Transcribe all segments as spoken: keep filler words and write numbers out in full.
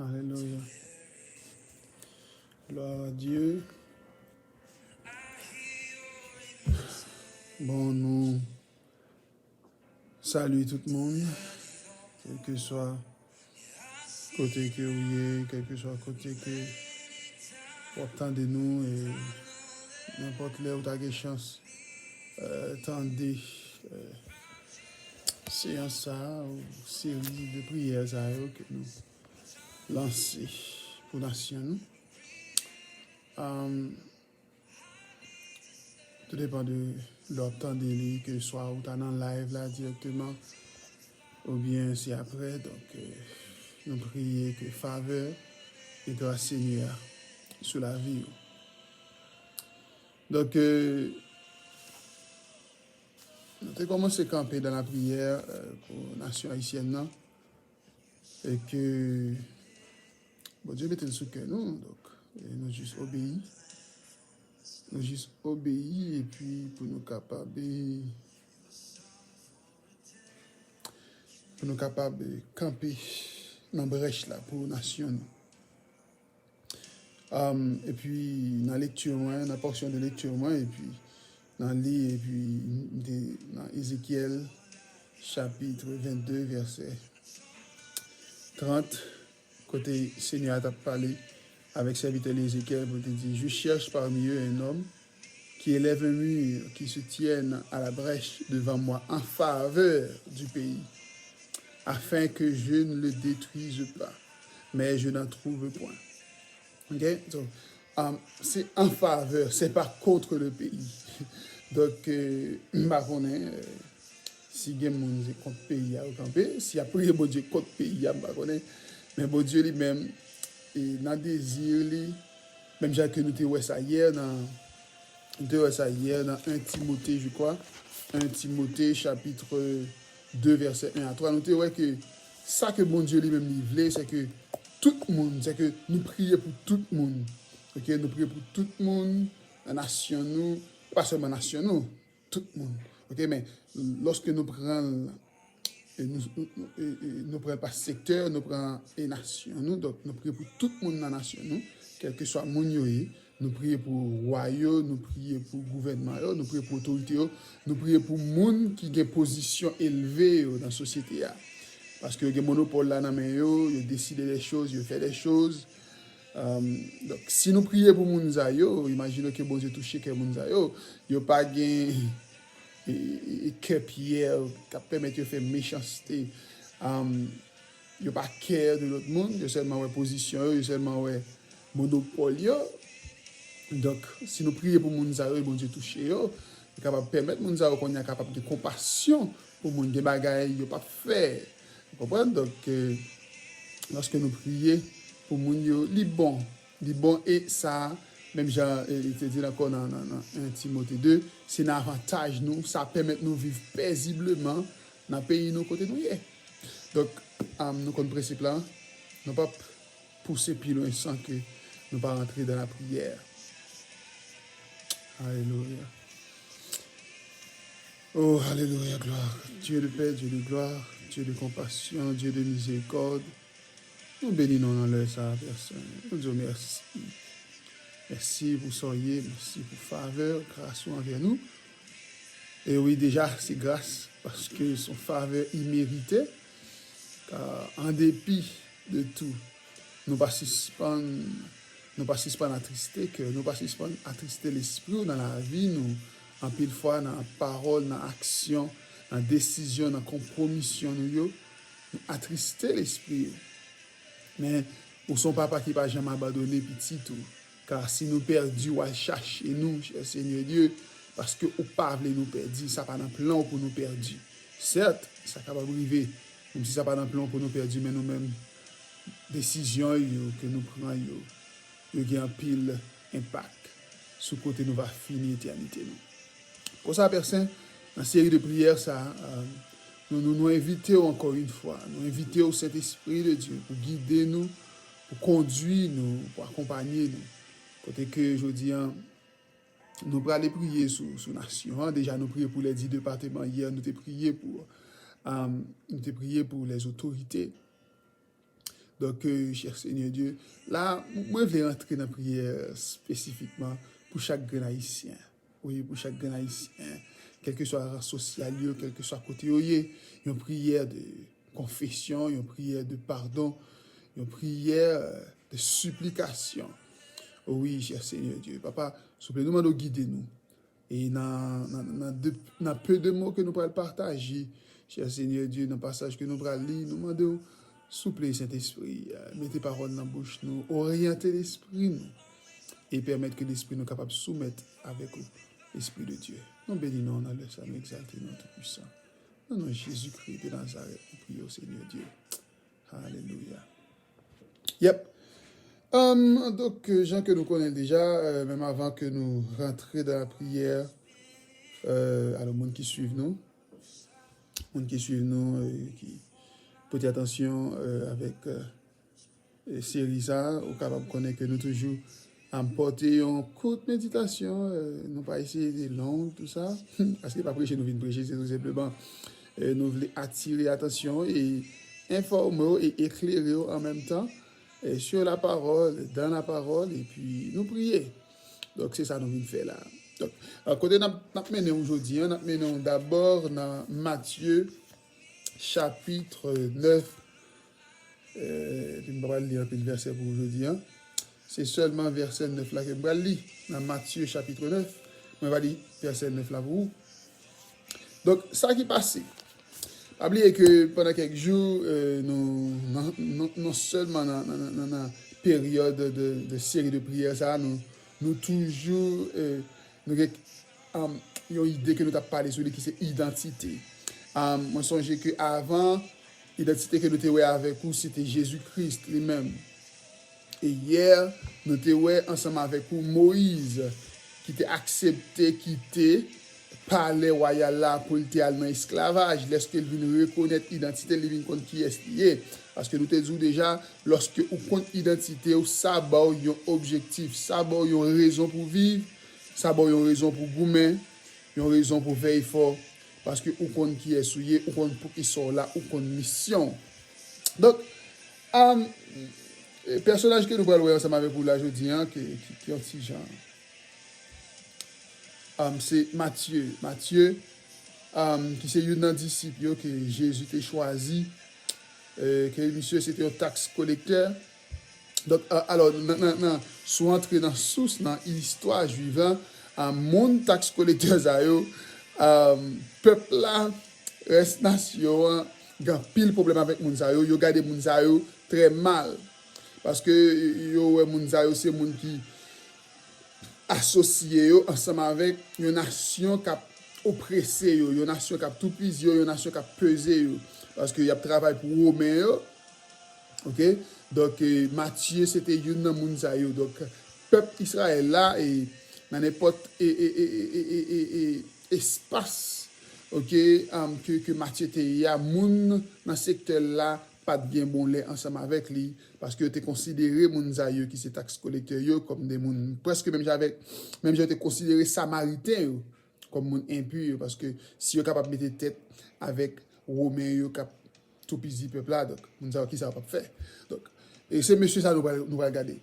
Alelouya. Glwa a Dye. Bon, nou salye tout moun, kèlkeswa kote ke ou ye, kèlkeswa kote ke w ap tande nou, e nenpòt lè ou ta gen chans, eh, tande, eh, seyans sa a, ou seri de priyè sa yo ke nou lanse pou nasyon nou. Am, Tou depann de lè w ap tande li, ke swa ou ta nan live la dirèkteman, oubyen se aprè. Donk, eh, nou priye ke favè e gras Senyè a sou lavi w. Donk, eh, nou te kòmanse kanpe dan lapriyè, eh, pou nasyon ayisyèn nan. E ke Bondye mete l sou kè nou, donk, e nou jis obeyi. Nou jis obeyi, epi pou nou kapab, e, pou nou kapab, e, kanpe nan brèch la pou nasyon nou. Um, epi nan lekti mwen, nan pòsyon de lekti mwen, epi nan li, epi m te nan Ezekyèl, chapit vennde, vèsè trant, kote Senyè a t ap pale avèk sèvitè li Ezekyèl pou l te di, Je cherche parmi eux un homme qui élève un mur, qui se tienne à la brèche devant moi en faveur du pays, afin que je ne le détruise pas. Mais je n'en trouve point. Ok? So, um, se an favè, se pa contre le pays. Donk, euh, m pa konnen, euh, si gen moun se kont peyi a yo kanpe, si y ap priye Bondye kont peyi a, m pa konnen. Men Bondye li menm, e nan dezi li, menm jan ke nou te wè sa yè nan, nou te wè sa yè nan en Timote, je crois, en Timote, chapit de, vèsè en a twa, nou te wè ke sa ke Bondye li menm li vle, se ke tout moun, se ke nou priye pou tout moun. Ok, nou priye pou tout moun nan nasyon nou, pa sèlman nasyon nou, tout moun. Ok, men lòske nou pran l, e nou, nou, nou, e, e nou pran l pa sektè, nou pran e nasyon nou, donk nou priye pou tout moun nan nasyon nou, kèlkeswa moun yo ye, nou priye pou wa yo, nou priye pou gouvènman yo, nou priye pou otorite yo, nou priye pou moun ki gen pozisyon elve yo nan sosyete a. Paske yo gen monopòl la nan men yo, yo deside de choz, yo fè de choz. Um, donk, si nou priye pou moun sa yo, imajine ke Bondye touche kè moun sa yo, yo pa gen e, e, e kè pyè k ap pèmèt yo fè mechanste. Um, yo pa kè de lòt moun, yo sèlman wè pozisyon yo, yo sèlman wè monopòl yo. Donk, si nou priye pou moun sa yo e Bondye touche yo, li kapab pèmèt moun sa yo kounye a kapab gen konpasyon pou moun, gen bagay yo p ap fè. Ou konprann? Donk, eh, lòske nou priye pou moun yo, li bon. Li bon e sa, menm jan, eh, li te di l ankò nan, nan, nan en Timote de, se nan avantaj nou, sa pèmèt nou viv pezibleman nan peyi nou kote nou ye. Donk, am, nou konn prensip la, nou p ap pouse pi lwen san ke nou pa rantre dan lapriyè. Alelouya. Oh, alelouya, glwa. Dieu de paix, Dieu de gloire, Dieu de compassion, Dieu de miséricorde. Nou beni non nan lè sa a, Pè Sen. Nou di w mèsi. Mèsi pou sa w ye, mèsi pou favè, gras ou anvè nou. E wi, deja, se gras, paske se yon favè imerite. Ka, an depi de tou, nou pa sispann, nou pa sispann atriste kè w, nou pa sispann atriste lespri w nan lavi nou. Anpil fwa, nan pawòl, nan aksyon, nan desizyon, nan konpwomisyon nou yo, nou atriste lespri w. Men, ou se yon papa ki pa janm abandone pitit ou. Ka si nou pèdi, w al chache nou, chè Senyè Dye, paske ou pa vle nou pèdi, sa pa nan plan w pou nou pèdi. Sèt, sa kapab rive, menm si sa pa nan plan w pou nou pèdi, men nou menm, desizyon yo ke nou pran yo, yo gen anpil enpak sou kote nou va fini etènite nou. Konsa, Pè Sen, nan seri de priyè sa a, nou, nou, nou envite w ankò yon fwa, nou envite w, Sentespri de Dye, pou gide nou, pou kondui nou, pou akonpanye nou. Kote ke jodi a, nou prale priye sou, sou nasyon an. Deja, nou priye pou lè dis depatman yè, nou te priye pou, um, nou te priye pou lèzotorite. Donk, euh, chè Senyè Dye, la, m- mwen vle rantre nan priyè espesifikman pou chak grenn Ayisyen. Wi, pou chak grenn Ayisyen, kèlkeswa ran sosyal yo, kèlkeswa kote yo ye, yon priyè de konfesyon, yon priyè de padon, yon priyè, euh, de siplikasyon. Wi, chè Senyè Dye, Papa, souple, nou mande w gide nou. E nan, nan, nan de, nan peu de mots ke nou pral pataje, chè Senyè Dye, nan pasaj ke nou pral li, nou mande w, souple, Sentespri, euh, mete pawòl nan bouch nou, oryante lespri nou, e pèmèt ke lespri nou kapab soumèt avèk ou, Esprit de Dieu. Nou beni non w nan lè sa, nou egzalte non w Toupuisan. Nan non Jezikri de Nazarèt, nou priye w, Senyè Dye. Alelouya. Yep. Um, donk, euh, jan ke nou konnen l deja, euh, menm avan ke nou rantre dan lapriyè, euh, alò, moun ki swiv nou, moun ki swiv nou, euh, ki pote atansyon, euh, avèk, euh, euh, seri sa, ou kapab konnen ke nou toujou ap pote yon kout meditasyon, euh, nou pa eseye de long, tou sa, paske pa preche nou vin preche, se tou senpleman, euh, nou vle atire atansyon e enfòme w e eklere w an menm tan, euh, sur la parole, dans la parole, epi nou priye. Donk, se sa nou vin fè la. Donk, euh, kote n ap, n ap mennen w jodi a, n ap mennen w dabò nan Matye, chapitre neuf, euh, epi m pa pral li anpil vèsè pou ou jodi a. Se sèlman vèsè nèf la ke m pral li nan Matye, chapitre neuf. Mwen va li vèsè nèf la pou ou. Donk, sa ki pase. Pa bliye ke pandan kèk jou, euh, nou, nan, non, non sèlman nan, nan, nan, nan, nan peryòd de, de seri de priyè sa, nou, nou toujou, euh, nou gen, um, yon ide ke nou t ap pale sou li ki se idantite. Um, mwen sonje ke avan, idantite ke nou te wè avèk ou, se te Jezi Kris li menm. E yè, nou te wè ansanm avèk ou Moyiz, ki te aksepte kite palè wayal la pou l te al nan esklavaj. Lèske l vin rekonèt idantite l, li vin konn kiyès li ye. Paske nou te di w deja, lòske ou konn idantite w, sa ba w yon objektif, sa ba w yon rezon pou viv, sa ba w yon rezon pou goumen, yon rezon pou fè efò, paske ou konn kiyès ou ye, ou konn poukisa w la, ou konn misyon w. Donk, um, pèsonaj ke nou pral wè ansanm avèk ou la jodi a, ki, ki, ki yon ti jan, um, se Matye. Matye, um, ki se youn nan disip yo ke Jezi te chwazi, euh, ke misye se te yon taks kolektè. Donk, a- alò, nan, nan, nan, si w antre nan sous, nan istwa jwif la, a, moun taks kolektè sa yo, a, pèp la, rès nasyon an, gen anpil pwoblèm avèk moun sa yo. Yo gade moun sa yo trè mal. Paske yo wè moun sa yo se moun ki asosye yo ansanm avèk yon nasyon k ap oprese yo, yon nasyon k ap toupizi yo, yon nasyon k ap peze yo. Paske y ap travay pou Women yo. Oke? Donk, eh, Matye se te youn nan moun sa yo. Donk, pèp Izrayèl la, e nan nenpòt e, e, e, e, e, e, e, espas, oke, um, ke, ke Matye te ye a, moun nan sektè l la pa t gen bon lè ansanm avèk li, paske yo te konsidere moun sa yo ki se taks kolektè yo kòm de moun prèske menm jan avèk, menm jan yo te konsidere Samariten yo kòm moun enpi yo, paske si yo kapab mete tèt avèk Women yo k ap toupizi pèp la, donk, moun sa yo, kisa yo p ap fè? Donk, e se mesye sa nou pral, nou pral gade.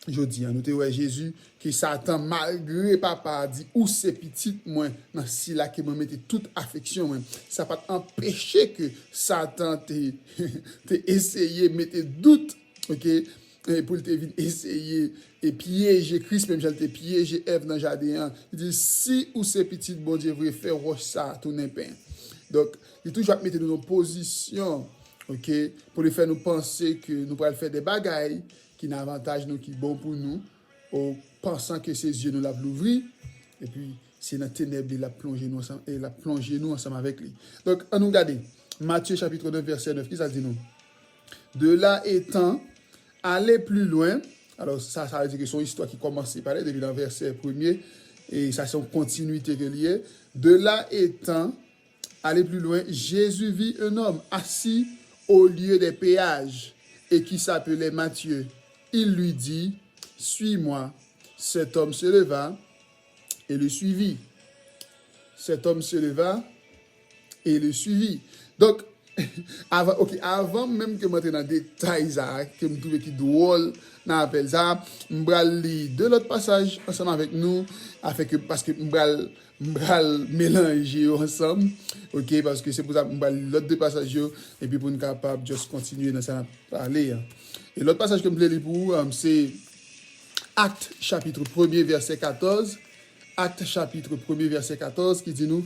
Jodi a, nou te wè Jezi, ke Satan, malgre Papa a di, "Ou se pitit mwen, nan sila ke mwen mete tout afeksyon mwen." Sa pa t anpeche ke Satan te, te eseye mete dout, oke, e pou l te vin eseye e pyeje Kris, menm jan l te pyeje Èv nan jaden an. Li di, "Si ou se pitit Bondye vre, fè wòch sa a tounen pen." Donk, li toujou ap mete nou nan pozisyon, oke, pou li fè nou panse ke nou pral fè de bagay ki nan avantaj nou, ki bon pou nou, o pansan ke se zye nou l ap louvri, epi se nan tenèb li l ap plonje nou ansanm, e l ap plonje nou ansanm avèk li. Donk, ann nou gade Matye chapitre neuf, vèsè neuf, kisa l di nou? De là étant, aller plus loin, alò, sa, sa vle di ke se yon istwa ki kòmanse pale depi nan vèsè premye, e sa se yon kontinwite ke li ye. De là étant, aller plus loin, Jésus vit un homme assis au lieu des péages et qui s'appelait Matthieu. Il lui dit, "Suis-moi." Cet homme se leva et le suivit. Cet homme se leva et le suivit. Donk, Avan, ok, avan menm ke m antre nan detay sa a, ke m twouve ki dwòl nan apèl sa a, m pral li de lòt pasaj ansanm avèk nou, afin ke, paske m pral, m pral melanje yo ansanm, ok, paske se pou sa m pral li lòt de pasaj yo, epi pou n kapab just kontinye nan sa n ap pale a. E lòt pasaj ke m vle li pou ou, um, se Actes chapitre premier verset quatorze, Actes chapitre premier verset quatorze ki di nou,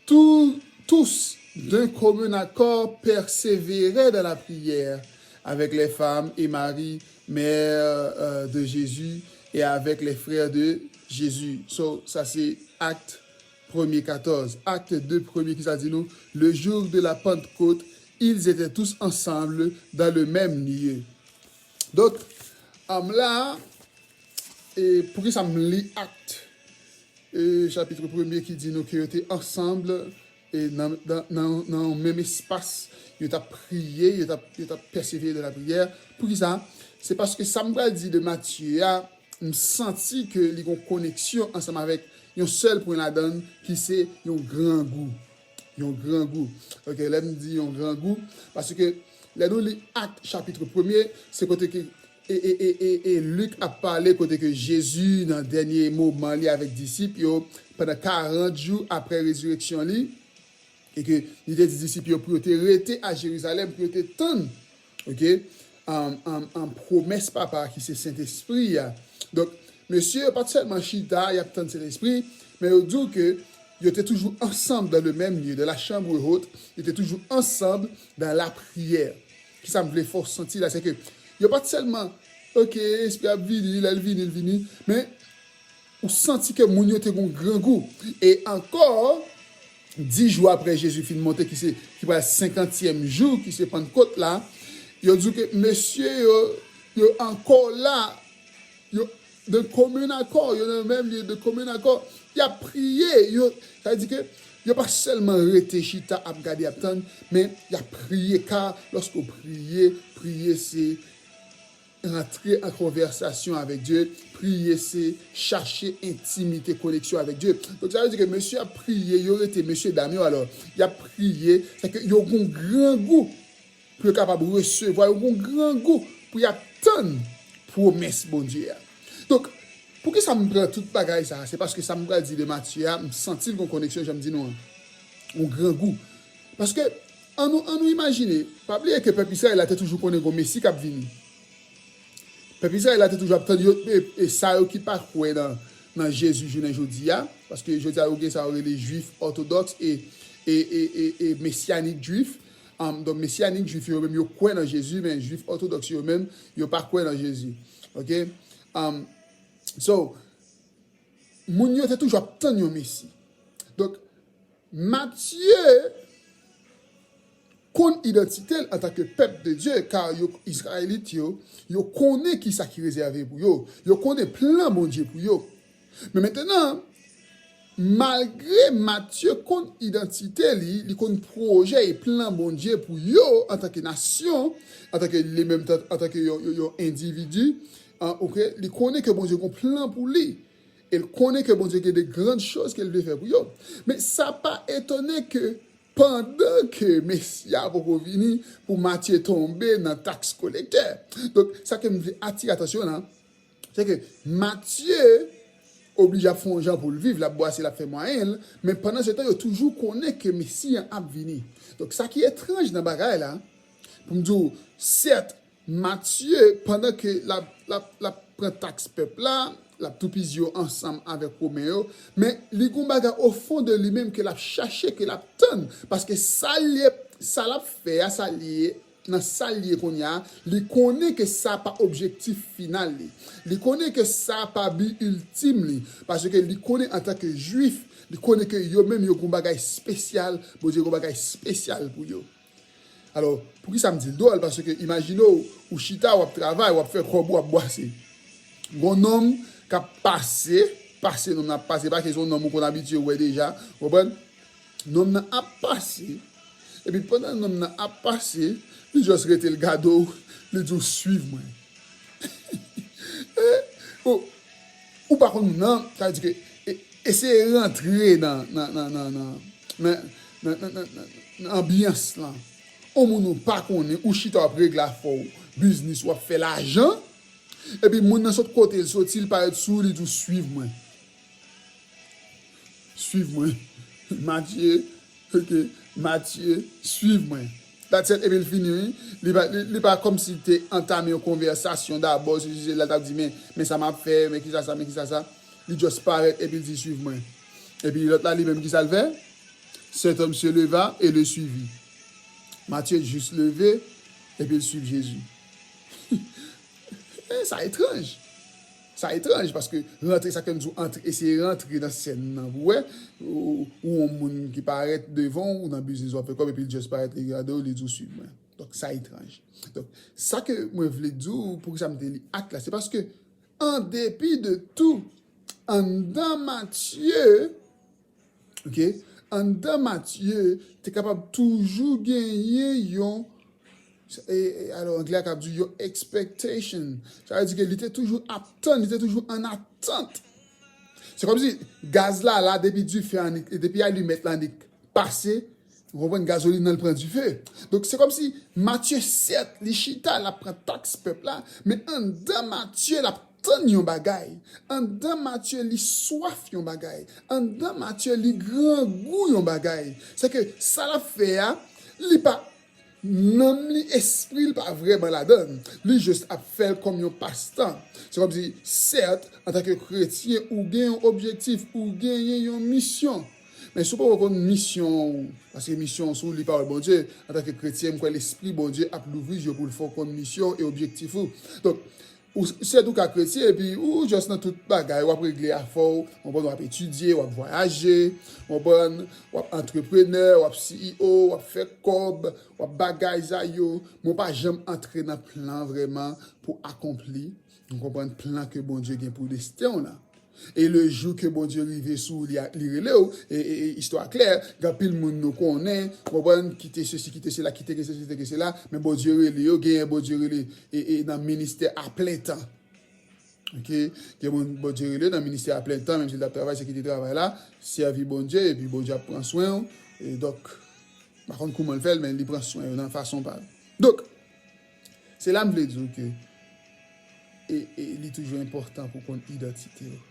Tous, tous, d'un commun accord, persévéraient dans la prière avec les femmes et Marie, mère euh, de Jésus, et avec les frères de Jésus. So, sa se Actes premier quatorze. Actes deux premier ki sa di nou, le jour de la Pentecôte, ils étaient tous ensemble dans le même lieu. Donk, um, la, e poukisa m li Actes e, chapitre premier ki di nou ke yo te ansanm e nan, nan, nan, nan yon menm espas, yo t ap priye, yo t ap, yo t ap pèsevere nan lapriyè. Poukisa? Se paske sa m pral di de Matye a, m santi ke li gon koneksyon ansanm avèk yon sèl pwen ladan l ki se yon grangou. Yon grangou. Ok, lè m di yon grangou, paske lè nou li Actes chapitre premier, se kote ke e, e, e, e, e Lik ap pale kote ke Jezi, nan dènye moman li avèk disip yo, pandan karant jou apre rezireksyon li, e ke li te di disip yo pou yo te rete a Jerizalèm, pou yo te tann, ok, um, um, um, pwomès Papa a ki se Sentespri a. Donk, mesye yo pa t sèlman chita, y ap tann Sentespri, men yo di w ke yo te toujou ansanm dans le même lieu, dans la chambre haute, yo te toujou ansanm dans la prière. Kisa m vle fè w santi la, se ke yo pa t sèlman, ok, Espri a ap vini, lè l vini, l vini, men ou santi ke moun yo te gon grangou. E ankò, dis jou apre Jezi fin monte, ki se, ki pral senkantyèm jou, ki se Pannkot la, yo di w ke mesye yo, yo ankò la, yo de komin akò, yo nan menm lye de komin akò, y ap priye, yo, sa vle di ke yo pa sèlman rete chita ap gade, ap tann, men y ap priye, ka lòske w priye, priye se rantre an konvèsasyon avèk Dye, priye se chache entimite, koneksyon avèk Dye. Donk sa vle di ke mesye ap priye, yo rete, mesye dam yo alò, y ap priye, se ke yo gon grangou pou yo kapab resevwa, yo gon grangou pou y ap tann pwomès Bondye a. Donk, poukisa m pran tout bagay sa a? Se paske sa m pral di de Matye a, m santi l gon koneksyon, jan m di nou an. Yon grangou. Paske, ann nou, ann nou imajine, pa bliye ke pèp Izrayèl la te toujou konnen gon Mesi k ap vini. Pèp Izrayèl la te toujou ap tann yo, e, e sa yo ki pa kwè nan, nan Jezi jounen jodi a, paske jodi a yo gen sa yo rele Jwif òtodòks e, e, e, e, e Mesyanik Jwif. Um, donk, Mesyanik Jwif yo menm, yo kwè nan Jezi, men Jwif òtodòks yo menm, yo pa kwè nan Jezi. Ok? Um, so, moun yo te toujou ap tann yon Mesi. Donk, Matye konn idantite l antanke pèp de Dye, ka yo, Izrayelit yo, yo konnen ki sa ki rezève pou yo, yo konnen plan Bondye pou yo. Men mentnan, malgre Matye konn idantite li, li konn pwojè e plan Bondye pou yo antanke nasyon, antanke li menm, antanke yon, yon, yon endividi, an, ok, li konnen ke Bondye gon plan pou li. E l konnen ke Bondye gen de grann choz ke l vle fè pou yo. Men sa pa etone ke pandan ke Mesi a poko vini, pou Matye tonbe nan taks kolektè. Donk, sa ke m vle atire atansyon la, se ke Matye oblije ap fè yon jan pou l viv, l ap bwase, l ap fè mwayen l, men pandan se tan, yo toujou konnen ke Mesi an ap vini. Donk, sa ki etranj nan bagay la, pou m di w, sèt, Matye, pandan ke l ap, l ap, l ap pran taks pèp la, l ap toupizi yo ansanm avèk Women yo, men li gon bagay o fon de li menm ke l ap chache, ke l ap tann, paske sa l ye, sa l ap fè a, sa l ye, nan sa l ye kounye a, li konnen ke sa pa objektif final li. Li konnen ke sa pa bi iltim li, paske li konnen antanke Jwif, li konnen ke yo menm yo gon bagay espesyal, Bondye gon bagay espesyal pou yo. Alò, poukisa m di l dwòl? Paske imajine w, ou chita, w ap travay, w ap fè kòb ou, w ap bwase. Gon nonm k ap pase, pase nonm nan ap pase, pa ke se yon nonm ou konn abitye wè deja, w konprann? Nonm nan ap pase, epi pandan nonm nan ap pase, li just rete l gade w, li di w, "Swiv mwen." Eh, ou, ou pa konn moun nan, sa vle di ke, e, eseye rantre nan, nan, nan, nan, nan, nan, nan, nan, nan, nan, nan anbyans lan. On moun ou pa konnen, ou chita w ap regle afè w, biznis, w ap fè lajan, epi moun nan sot kote l soti, l parèt sou ou, li di w, "Suiv mwen. Suiv mwen." Matye, ok, Matye, suiv mwen. That's it, epi l fini, wi. Li pa, li, li pa kòmsi l te antame yon konvèsasyon dabò, sesi, sela, l t ap di, "Men, men sa m ap fè, men kisa sa, men kisa sa." Li just parèt, epi l di, "Suiv mwen." Epi lòt la, li menm, kisa l fè? Cet homme se leva et le suivit. Matye just leve, epi l suiv Jezi. Eh, sa etranj. Sa etranj, paske rantre, sa ke m di w, antre, eseye rantre nan sèn nan, pou wè, ou, ou yon moun ki parèt devan w, ou nan biznis, w ap fè kòb, epi l just parèt, li gade w, li di w, "Suiv mwen." Donk, sa etranj. Donk, sa ke mwen vle di w, poukisa m te li Ak la, se paske, an depi de tou, anndan Matye, ok, anndan Matye, te kapab toujou genyen yon, e, e, alò, anglè a k ap di yon expectation. Sa vle di ke li te toujou ap tann, li te toujou an atant. Se kòmsi gaz la la, depi dife annik, depi alimèt la annik pase, ou konprann, gazolin nan l pran dife. Donk, se kòmsi Matye, sèt, li chita, l ap pran taks pèp la, men anndan Matye, l ap tann yon bagay. Anndan Matye, li swaf yon bagay. Anndan Matye, li grangou yon bagay. Se ke sa l ap fè a, li pa nanm li, espri l pa vrèman ladan l. Li jis ap fè l kòm yon pastan. Se kòmsi, sèt, antanke kretyen, ou gen yon objektif, ou genyen yon misyon. Men si w poko konn misyon w, paske misyon w, si w li pawòl Bondye, antanke kretyen, m kwè Lespri Bondye ap louvri je w pou l fè w konn misyon w e objektif ou. Donk, ou, sèt ou ka kretyen, epi ou just nan tout bagay, w ap regle afè w, w konprann, w ap etidye, w ap vwayaje, w konprann, w ap antreprenè, w ap C E O, w ap fè kòb, w ap bagay sa yo, men w pa janm antre nan plan vrèman pou akonpli, w konprann, plan ke Bondye gen pou desten w lan. E le jou ke Bondye rive sou ou, li, a- li rele w, e, e, e istwa klè, gen anpil moun nou konnen, w konprann, ki te sesi, ki te sela, ki te gen sesi, ki te gen sela, men Bondye rele yo, genyen Bondye rele, e, e nan ministè a plen tan. Ok? Gen moun Bondye rele nan ministè a plen tan, menm si l t ap travay, se kite travay la, sèvi Bondye, epi Bondye ap pran swen w. E donk, m pa konn kouman l fè l, men li pran swen yo nan fason pa l. Donk, se la m vle di w ke e, e li toujou enpòtan pou konn idantite w.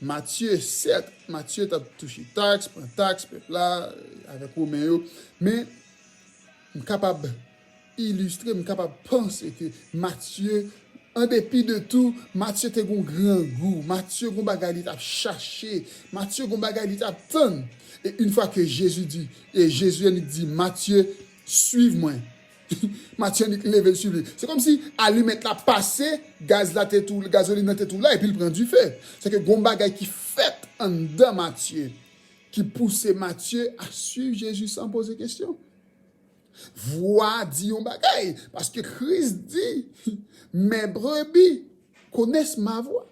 Matye, sèt, Matye t ap touche taks, pran taks pèp la, avèk Women yo, men m kapab ilistre, m kapab panse ke Matye, an depi de tou, Matye te gon grangou, Matye gon bagay li t ap chache, Matye gon bagay li t ap tann. E yon fwa ke Jezi di, e Jezi annik di, Matye, suiv mwen. Matye annik leve l suiv li. Se kòmsi alimèt la pase, gaz la te tou, gazolin nan te tou la, epi l pran dife. Se ke gon bagay ki fèt anndan Matye, ki pouse Matye a suiv Jezi san poze kesyon. Vwa di yon bagay, paske Kris di, Mes brebis connaissent ma voix.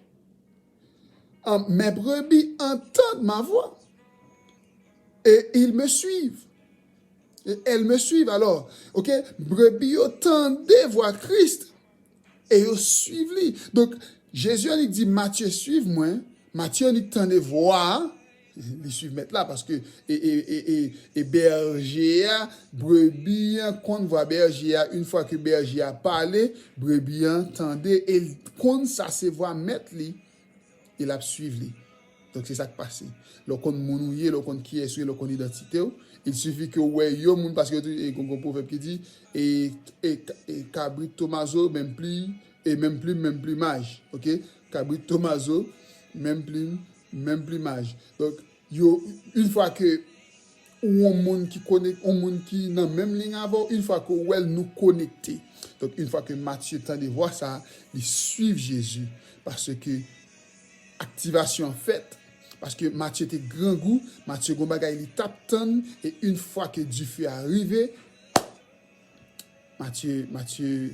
Mes brebis entendent ma voix. Et ils me suivent. Et elles me suivent. Alors, ok, brebis yo tande vwa Kris e yo suiv li. Donk, Jezi annik di, Matye, suiv mwen. Matye annik tande vwa a, li suiv mèt la, paske e, e, e, e, e bèje a, brebi an konn vwa bèje a. Yon fwa ke bèje a pale, brebi an tande, e l konn sa se vwa mèt li, e l ap suiv li. Donk, se sa k pase. Lè w konn moun ou ye, lè w konn kiyès ou ye, lè w konn idantite w, il suffit ke w wè yon moun, paske yo tou, e, gon, gon pwovèb ki di, e, e, e kabrit tomazo, menm plim, e menm plim, menm plimaj. Ok? Kabrit tomazo, menm plim, menm plimaj. Donk, yo, yon fwa ke ou yon moun ki konek-, yon moun ki nan menm liy avè w, yon fwa ke w wè l, nou konekte. Donk, yon fwa ke Matye tande vwa sa, li suiv Jezi, paske aktivasyon an fèt, paske Matye te grangou, Matye gon bagay li t ap tann, e yon fwa ke dife a rive, Matye, Matye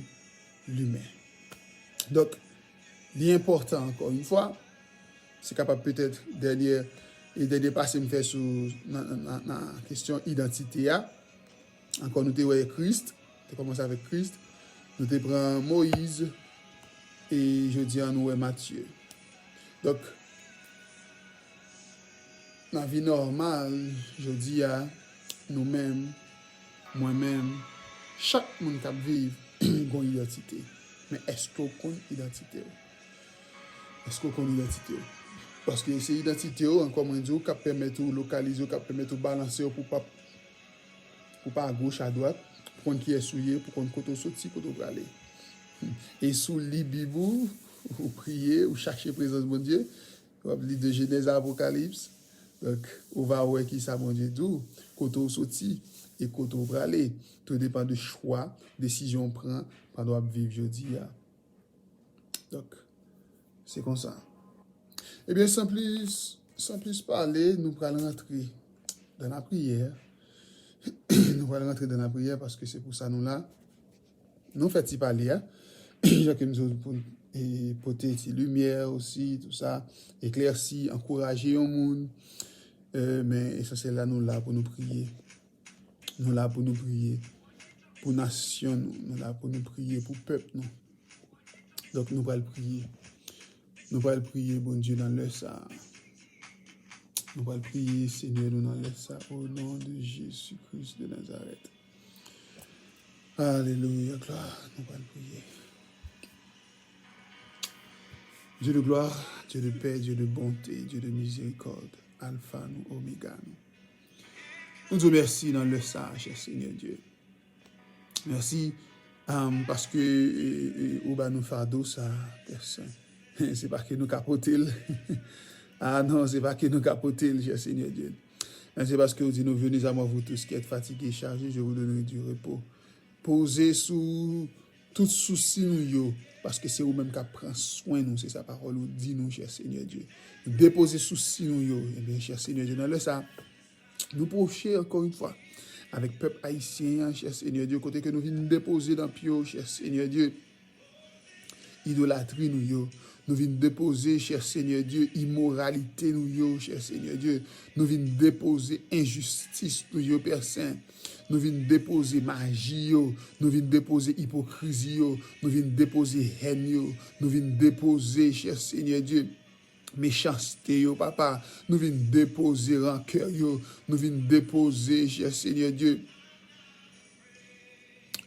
limen. Donk, li enpòtan, ankò yon fwa, se kapab petèt dènyè, e dènyè pase m fè sou, nan, nan, nan, nan kesyon idantite a. Ankò, nou te wè Kris, te kòmanse avèk Kris, nou te pran Moyiz, e jodi a nou wè Matye. Donk, nan vi nòmal, jodi a, nou menm, mwen menm, Chak moun k ap viv gen yon idantite. Men èske w konn idantite w? Èske w konn idantite w? Paske se idantite w, ankò mwen di w, k ap pèmèt ou lokalize w, k ap pèmèt ou balanse w pou pa, pou pa agoch, adwat, pou konn kiyès ou ye, pou konn kote w soti, kote w prale. E si w li Bib ou, ou priye, ou chache prezans Bondye, w ap li de Jenèz a Apokalips. Donk, ou va wè ki sa Bondye di w, kote w soti e kote w prale. Tou depann de chwa, desizyon w pran pandan w ap viv jodi a. Donk, se konsa. Ebyen, san plis, san plis pale, nou pral rantre dan lapriyè. Nou pral rantre dan lapriyè paske se pou sa nou la. Nou fè ti pale a. Jan ke m di w pou e, pote ti limyè osi, tou sa, eklèsi, ankouraje yon moun. E, men esansyèl la, nou la pou nou priye. Nou la pou nou priye pou nasyon nou. Nou la pou nou priye pou pèp nou. Donk, nou pral priye. Nou pral priye, Bondye, nan lè sa a. Nou pral priye, Senyè, nou nan lè sa a, au nom de Jésus-Christ de Nazareth. Alelouya, glwa, nou pral priye. Dieu de gloire, Dieu de paix, Dieu de bonté, Dieu de miséricorde, Alpha nou, Omega nou. Nou di w mèsi nan lè sa a, chè Senyè Dye. Mèsi, um, paske e, e, ou ba nou fado sa a, Pè Sen. Se pa ke nou ka pote l. Ah non, se pa ke nou ka pote l, chè Senyè Dye. Men se paske ou di nou, venez à moi, vous tous qui êtes fatigués, chargés, je vous donnerai du repos. Poze sou tout sousi nou yo, paske se ou menm k ap pran swen nou, se sa pawòl ou di nou, chè Senyè Dye. Depoze sousi nou yo, ebyen, chè Senyè Dye, nan lè sa a, nou pwoche ankò yon fwa avèk pèp ayisyen an, chè Senyè Dye, kote ke nou vin depoze nan pye w, chè Senyè Dye, idolatri nou yo. Nou vin depoze, chè Senyè Dye, imoralite nou yo, chè Senyè Dye. Nou vin depoze enjistis nou yo, Pè Sen. Nou vin depoze maji yo. Nou vin depoze ipokrizi yo. Nou vin depoze hèn yo. Nou vin depoze, chè Senyè Dye, mechanste yo, papa. Nou vin depoze rankè yo. Nou vin depoze, chè Senyè Dye,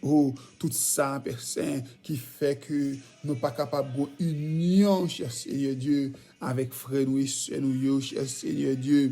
o, tout sa, Pè Sen, ki fè ke nou pa kapab gon inyon, chè Senyè Dye, avèk frè nou e sè nou yo, chè Senyè Dye.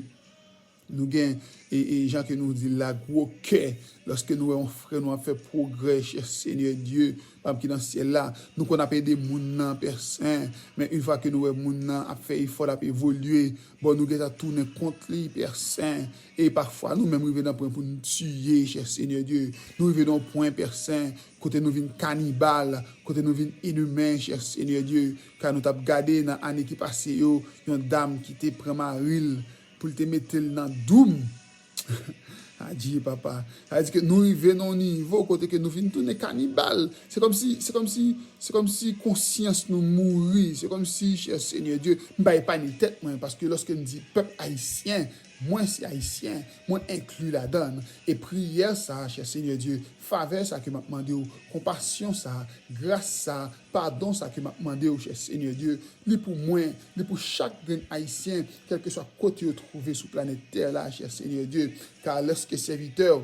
Nou gen, e, e jan ke nou di l la, gwo kè. Lòske nou wè yon frè nou ap fè pwogrè, chè Senyè Dye, pa m ki nan syèl la, nou konn ap ede moun nan, Pè Sen. Men yon fwa ke nou wè moun nan ap fè efò, l ap evolye, bon, nou gentan tounen kont li, Pè Sen. E pafwa, nou menm rive nan pwen pou n tiye, chè Senyè Dye. Nou rive nan yon pwen, Pè Sen, kote nou vin kanibal, kote nou vin inimen, chè Senyè Dye. Ka nou t ap gade nan ane ki pase yo, yon dam ki te pran mari l pou l te mete l nan doum. Adye, papa. Sa vle di ke nou rive nan yon nivo kote ke nou vin tounen kanibal. Se kòmsi, se kòmsi, se kòmsi konsyans nou mouri. Se kòmsi, chè Senyè Dye, m pa epanye tèt mwen, paske lòske m di pèp ayisyen, mwen se ayisyen, mwen enkli ladan l. E priyè sa, chè Senyè Dye, favè sa ke m ap mande w, konpasyon sa, gras sa, padon sa ke m ap mande w, chè Senyè Dye, li pou mwen, li pou chak grenn ayisyen, kèlkeswa kote yo twouve sou planèt tè la, chè Senyè Dye, ka lòske sèvitè w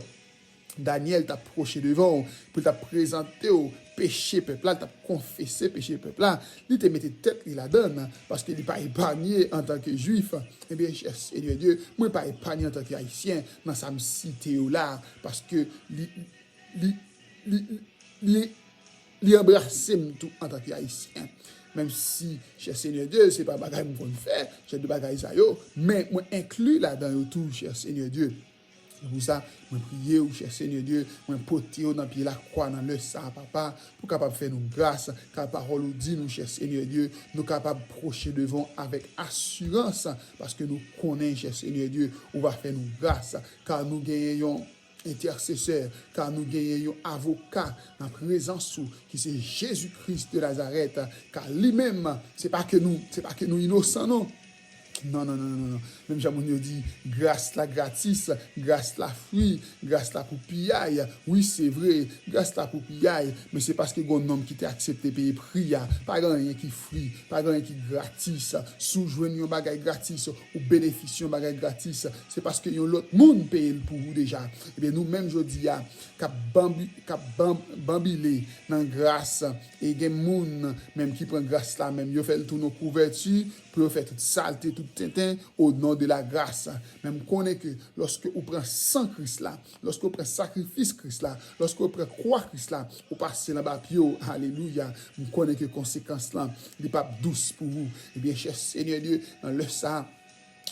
Danyèl t ap pwoche devan w, pou l t ap prezante w peche pèp la, l t ap konfese peche pèp la, li te mete tèt li ladan l, paske li pa epanye antanke Jwif. Ebyen, chè Senyè Dye, mwen pa epanye antanke Ayisyen nan sa m site yo la, paske li, li, li, li, li anbrase m tou antanke Ayisyen. Menm si, chè Senyè Dye, se pa bagay m konn fè, jan de bagay sa yo, men mwen enkli ladan yo tou, chè Senyè Dye. Se pou sa, mwen priye w, chè Senyè Dye, mwen pote w nan pye lakwa nan lè sa a, papa, pou kapab fè nou gras, ka pawòl ou di nou, chè Senyè Dye, nou kapab pwoche devan w avèk asirans, paske nou konnen, chè Senyè Dye, ou va fè nou gras, ka nou genyen yon entèsesè, ka nou genyen yon avoka nan prezans ou, ki se Jezi Kris de Nazarèt, ka li menm, se pa ke nou, se pa ke nou inosan, non. Non, non, non, non, non. Menm jan moun yo di, gras la gratis, gras la fri, gras la pou piyay. Wi, se vre, gras la pou piyay, men se paske gen yon nonm ki te aksepte peye pri a. Pa gen anyen ki fri, pa gen anyen ki gratis. Si w jwenn yon bagay gratis, ou benefisye yon bagay gratis, se paske yon lòt moun peye l pou ou deja. Ebyen, nou menm jodi a, k ap banbi-, k ap ban-, banbile nan gras, e gen moun menm ki pran gras la menm, yo fè l tounen yon kouvèti pou yo fè tout salte, tout tenten, au nom de la grâce. Men m konnen ke lòske ou pran san Kris la, lòske ou pran sakrifis Kris la, lòske ou pran kwa Kris la, ou pase l anba pye w. Alelouya. M konnen ke konsekans lan, li p ap dous pou ou. Ebyen, chè Senyè Dye, nan lè sa a,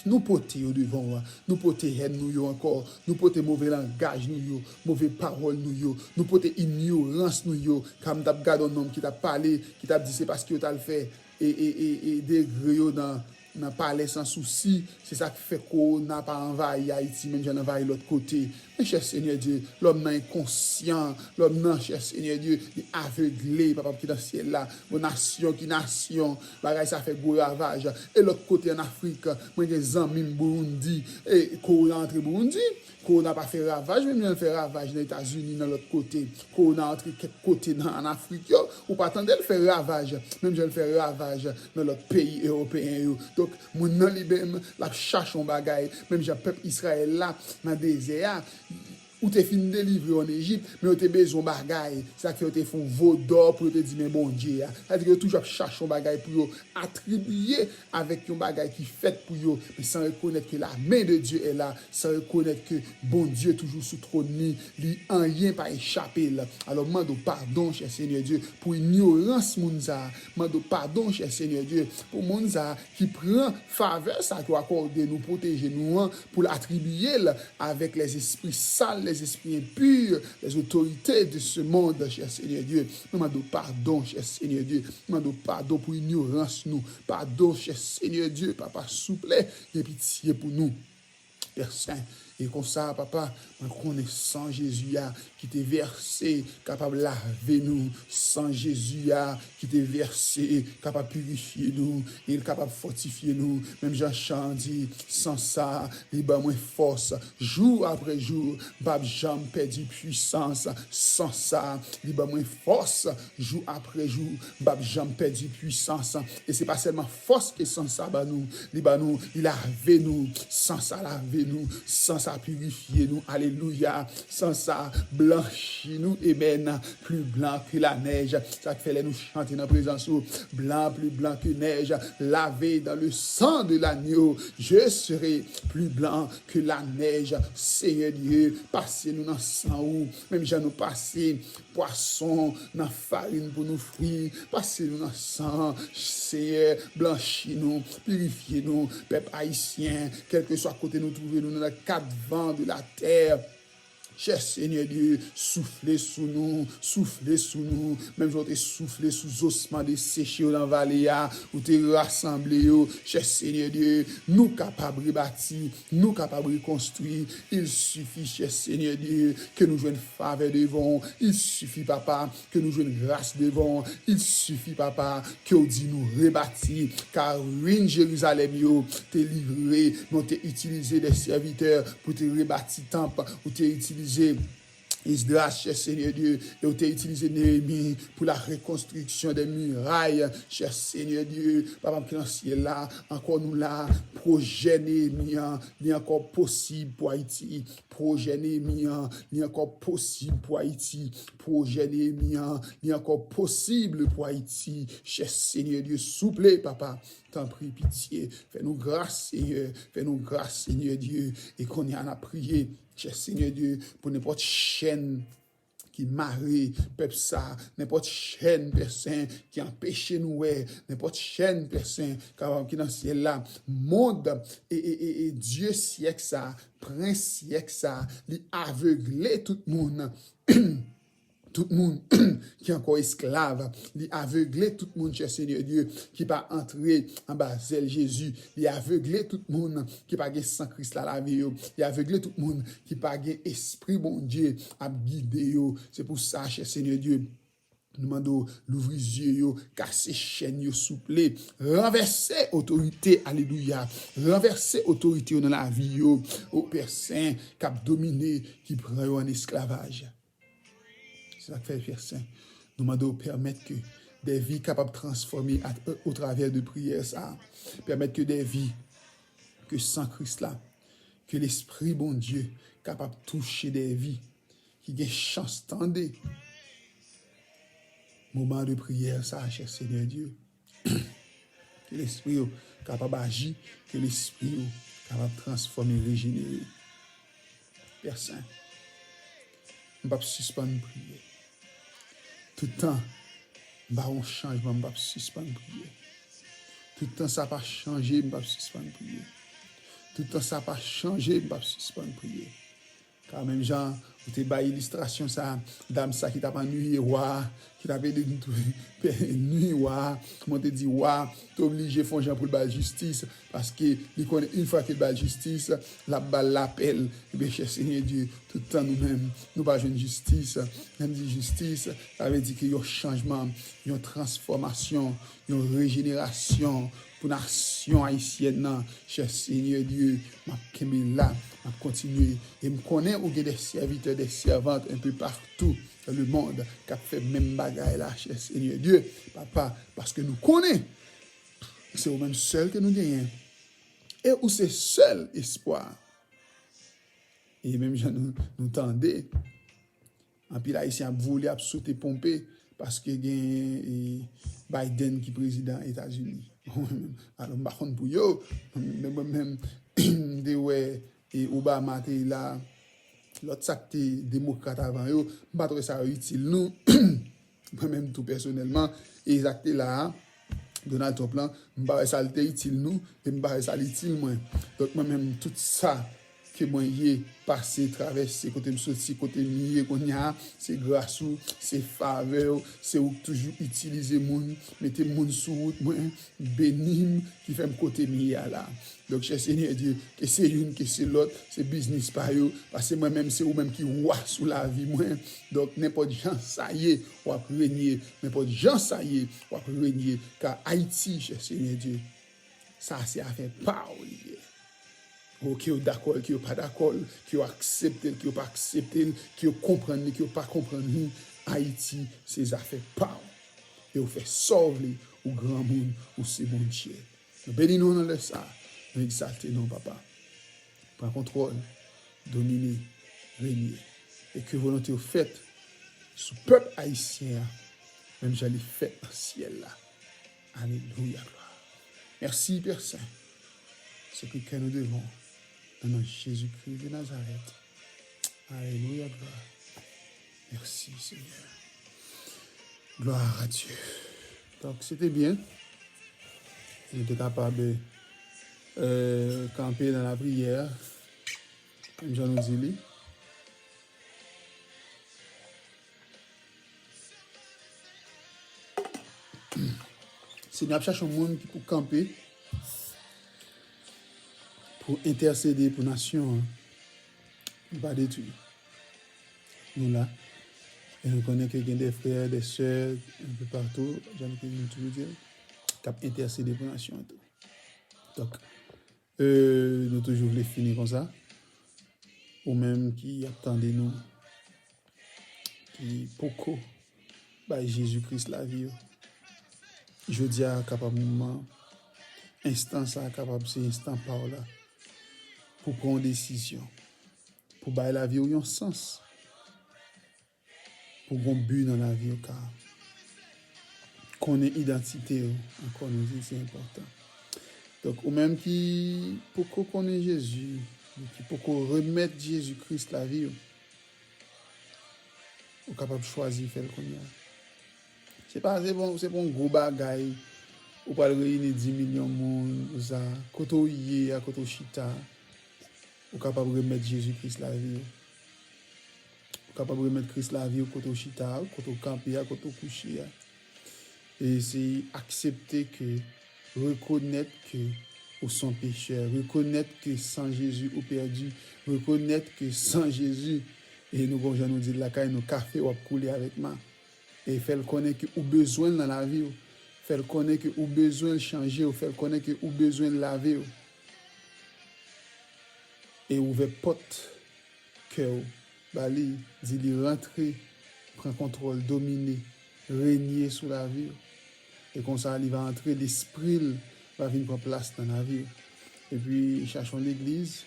nou pote yo devan w, nou pote hèn nou yo ankò, nou pote move langaj nou yo, move pawòl nou yo, nou pote inyorans nou yo. Kan m t ap gade yon nonm ki t ap pale, ki t ap di se paske yo t al fè e, e, e, e degre yo nan, nan Palè Sansousi, se sa k fè kowona pa anvayi Ayiti, menm jan l anvayi lòt kote. Men chè Senyè Dye, lòm nan enkonsyan, lòm nan, chè Senyè Dye, li avegle, Papa m ki nan syèl la. Bon, nasyon ki nasyon, bagay sa fè gwo ravaj. E lòt kote ann Afrik, mwen gen zanmi m Burundi, e kowona antre Burundi. Kowona pa fè ravaj, menm jan l fè ravaj nan Etazini, nan lòt kote. Kowona antre kèk kote nan, ann Afrik yo, ou pa tande l fè ravaj, menm jan l fè ravaj nan lòt peyi ewopeyen yo. Donk, moun nan li menm, l ap chache yon bagay, menm jan pèp Izrayèl la, nan dezè a, ou te fin delivre yo ann Ejip, men yo te bezwen yon bagay. Se sa k fè yo te fè yon vodò pou yo te di men Bondye a. Sa vle di ke yo toujou ap chache yon bagay pou yo atribiye avèk yon bagay ki fèt pou yo, men san rekonèt ke la men de Dye est la, san rekonèt ke Bondye toujou sou twòn li, li anyen pa echape l. Alò, m mande w padon, chè Senyè Dye, pou inyorans moun sa a. M mande w padon, chè Senyè Dye, pou moun sa a ki pran favè sa a ke w akòde nou, pwoteje nou an, pou l atribiye l avèk lèzespri sal, lèzespri enpi, lèzotorite de ce monde, chè Senyè Dye. Nou mande w padon, chè Senyè Dye. Nou mande w padon pou inyorans nou. Padon, chè Senyè Dye, Papa, souple, gen pitye pou nou. Pè Sen, e konsa, Papa, mwen konnen san Jezi a ki te vèse kapab lave nou. San Jezi a ki te vèse kapab pirifye nou, e l kapab fòtifye nou. Menm jan chan an di, san sa, li ban mwen fòs. Jou apre jou, m p ap janm pèdi pwisans. San sa, li ban mwen fòs. Jou apre jou, m p ap janm pèdi pwisans. E se pa sèlman fòs ke san sa ban nou, li ban nou, li lave nou. San sa lave nou, san sa pirifye nou. Alelouya. San sa blanchi nou. Amen. Plus blanc que la neige. Sa k fè lè nou chante nan prezans ou, blanc, plus blanc que neige, lavé dans le sang de l'agneau, je serai plus blanc que la neige. Senyè Dye, pase nou nan san ou, menm jan nou pase pwason nan farin pou nou fri, pase nou nan san, Senyè, blanchi nou, pirifye nou, pèp ayisyen, kèlkeswa kote nou twouve nou, nan kat van de la tè. Chè Senyè Dye, soufle sou nou, soufle sou nou, menm jan w te soufle sou zosman deseche yo nan vale a, ou te rasanble yo. Chè Senyè Dye, nou kapab rebati, nou kapab rekonstwi. Il sifi, chè Senyè Dye, ke nou jwenn favè devan w. Il sifi, Papa, ke nou jwenn gras devan w. Il sifi, Papa, ke w di nou rebati, ka ruin Jerizalèm yo te livre, men w te itilize de sèvitè pou te rebati tanp, ou te itilize Esdras, chè Senyè Dye, e w te itilize Neyemi pour la reconstruction des murailles, chè Senyè Dye, Papa m ki nan syèl la, ankò nou la, pwojè Neyemi an, li ankò posib pou Ayiti, pwojè Neyemi an, li ankò posib pou Ayiti, pwojè Neyemi an, li ankò posib pou Ayiti, chè Senyè Dye, souple, Papa, tanpri, pitye, fè nou gras, Senyè, fè nou gras, Senyè Dye, e kounye a n ap priye, chè Senyè Dye, pou nenpòt chèn ki mare pèp sa, nenpòt chèn, Pè Sen, ki anpeche nou wè, nenpòt chèn, Pè Sen, kapab ki nan syèl la, mond e, e, e, e dye syèk sa, prens syèk sa, li avegle tout moun. Tout moun ki ankò esklav, li avegle tout moun, chè Senyè Dye, ki pa antre anba zèl Jezi. Li avegle tout moun ki pa gen san Kris la lave yo. Li avegle tout moun ki pa gen Espri Bondye ap gide yo. Se pou sa, chè Senyè Dye, Nou mande w louvri zye yo, kase chèn yo souple, ranvèse otorite, alelouya, ranvèse otorite yo nan lavi yo, o Pè Sen, k ap domine, ki pran yo an esklavaj. Se sa k fè, Pè Sen, nou mande w pèmèt ke de vi kapab transfòme a, o travè de priyè sa, pèmèt ke de vi, ke san Kris la, ke Lespri Bondye kapab touche de vi ki gen chans tande moman de priyè sa, chè Senyè Dye. Ke Lespri w kapab aji, ke Lespri w kapab transfòme, rejenere. Pè Sen, m p ap sispann priye. Toutan m pa wè yon chanjman, m p ap sispann priye. Toutan sa pa chanje, m p ap sispann priye. Toutan sa pa chanje, m p ap sispann priye. Ka menm jan ou te bay ilistrasyon sa, dam sa ki t ap annuiye wa a, ki t ap ede n tou-, nui wa a, kòman te di wa a, te oblije fè yon jan pou l ba l jistis, paske li konnen yon fwa ke l ba l jistis, l ap ba l lapèl. Ebyen, chè Senyè Dye, toutan nou menm, nou pa jwenn jistis, lè n di jistis, sa vle di ke yon chanjman, yon transfòmasyon, yon rejenerasyon pou nasyon ayisyèn nan. Chè Senyè Dye, m ap kenbe la, m ap kontinye. E m konnen ou gen de sèvitè, de sèvant un peu partout dans le monde k ap fè menm bagay la, chè Senyè Dye, papa, paske nou konnen se ou menm sèl ke nou genyen. E ou se sèl espwa. E menm jan nou, nou tande, anpil Ayisyen ap vole, ap sote ponpe, paske gen, e, Biden ki prezidan Etazini. Alò, m pa konn pou yo, men mwen menm, m te wè, e, Obama te la, lòt sa k te demokrat avan yo, m pa t wè sa yo itil nou. Mwen menm tou pèsonèlman, e sa k te la a, Donald Trump lan, m pa wè sa l te itil nou, e m pa wè sa l itil mwen. Donk, mwen menm, tout sa ke mwen ye pase, travèse, kote m soti, kote m ye kounye a, se gras ou, se favè w, se ou k toujou itilize moun, mete moun sou wout mwen, beni m, ki fè m kote m ye a la. Donk, chè Senyè Dye, ke se youn, ke se lòt, se biznis pa yo, paske mwen menm, se ou menm ki wa sou lavi mwen. Donk, nenpòt jan sa ye, w ap renye. Nenpòt jan sa ye, w ap renye. Ka Ayiti, chè Senyè Dye, sa se afè pa w li ye. O, ke yo dakò l, ke yo pa dakò l, ke yo aksepte l, ke yo pa aksepte l, ke yo konprann li, ke yo pa konprann li, Ayiti, se zafè pa w. E w fè sa w vle, ou granmoun, ou se Bondye. Nou beni non w nan lè sa a. Nou egzalte non w, papa. Pran kontwòl, domine, renye. E ke volonte w fèt sou pèp ayisyen an, menm jan li fèt nan syèl la. Alelouya, glwa. Mèsi, Pè Sen. Se pri kè nou devan w, nan non Jezikri de Nazarèt. Alelouya, glwa. Mèsi, Senyè. Gloire à Dieu. Donk, se te byen. Nou te kapab, euh, kanpe nan lapriyè, menm jan nou di li. Senyè ap chache yon moun ki pou kanpe, pou entèsede pou nasyon an, pou pa detwi. Nou la. E nou konnen ke gen de frè, de sè, un peu partout, jan ke nou toujou di, k ap entèsede pou nasyon an tou. Donk, euh, nou toujou vle fini konsa. Ou menm ki ap tande nou, ki poko bay Jezi Kris lavi yo, jodi a kapab moman, enstan sa a kapab se enstan pa w la pou pran yon desizyon, pou bay lavi w yon sans, pou gon bi nan lavi w, ka konnen idantite w ankò, nou di se enpòtan. Donk, ou menm ki poko konnen Jezi, ou ki poko remèt Jezi Kris lavi w, ou kapab chwazi fè l kounye a. Se pa, se pa, se pa yon gwo bagay, ou pral reyini dis milyon moun, ou sa, kote w ye a, kote w chita a, ou kapab remèt Jezi Kris lavi w. Ou kapab remèt Kris lavi w kote w chita a, kote w kanpe a, kote w kouche a. E se aksepte ke, rekonèt ke ou se yon pechè, rekonèt ke san Jezi ou pèdi, rekonèt ke san Jezi, e nou gon jan nou di l lakay nou, kafe w ap koule avèk ma. E fè l konnen ke ou bezwen l nan lavi w. Fè l konnen ke ou bezwen l chanje w. Fè l konnen ke ou bezwen l lave w. E ouvè pòt kè w ba li, di li rantre, pran kontwòl, domine, renye sou lavi w. E konsa, li va antre, lespri l va vin pran plas nan lavi w. Epi, chache yon legliz,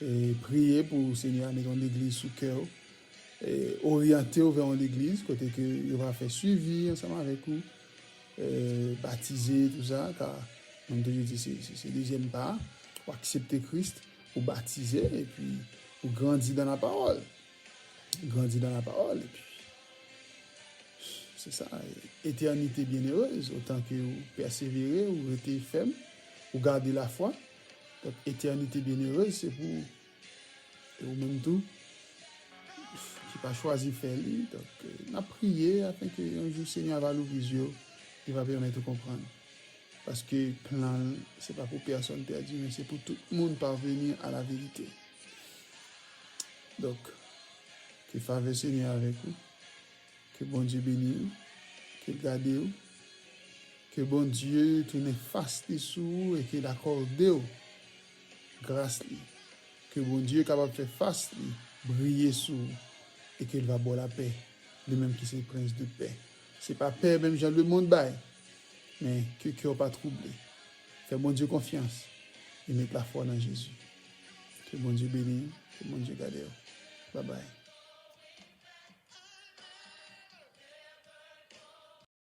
e priye pou Senyè a mete yon legliz sou kè w, e oryante w vè yon legliz kote ke yo va fè swivi ansanm avèk ou, e batize, tou sa, ka, mwen toujou di, se, se, se dezyèm pa a, ou aksepte Kris, ou batize, epi ou grandi dans la parole. Grandi dans la parole, epi se sa, eternité bienheureuse, otan ke ou pèsevere, ou rete fèm, ou gade lafwa. Donk, eternité bienheureuse, se pou, e ou menm tou, ki pa chwazi fè li. Donk, e, n ap priye afin ke yon jou Senyè a va louvri zye w, li va pèmèt ou konprann. Paske plan l, se pa pou pèsonn pèdi, men se pou tout moun parvenir à la vérité. Donk, ke favè Senyè a avèk ou, ke Bondye beni w, ke l gade w, ke Bondye tounen fas li sou ou e ke l akòde w gras li. Ke Bondye kapab fè fas li briye sou ou e ke l va ba w lapè, li menm ki se Prens de pè. Se pa pè menm jan lemonn bay, men ke kè w pa twouble. Fè Bondye konfyans e met lafwa nan Jezi. Ke Bondye beni w, ke Bondye gade w. Babay.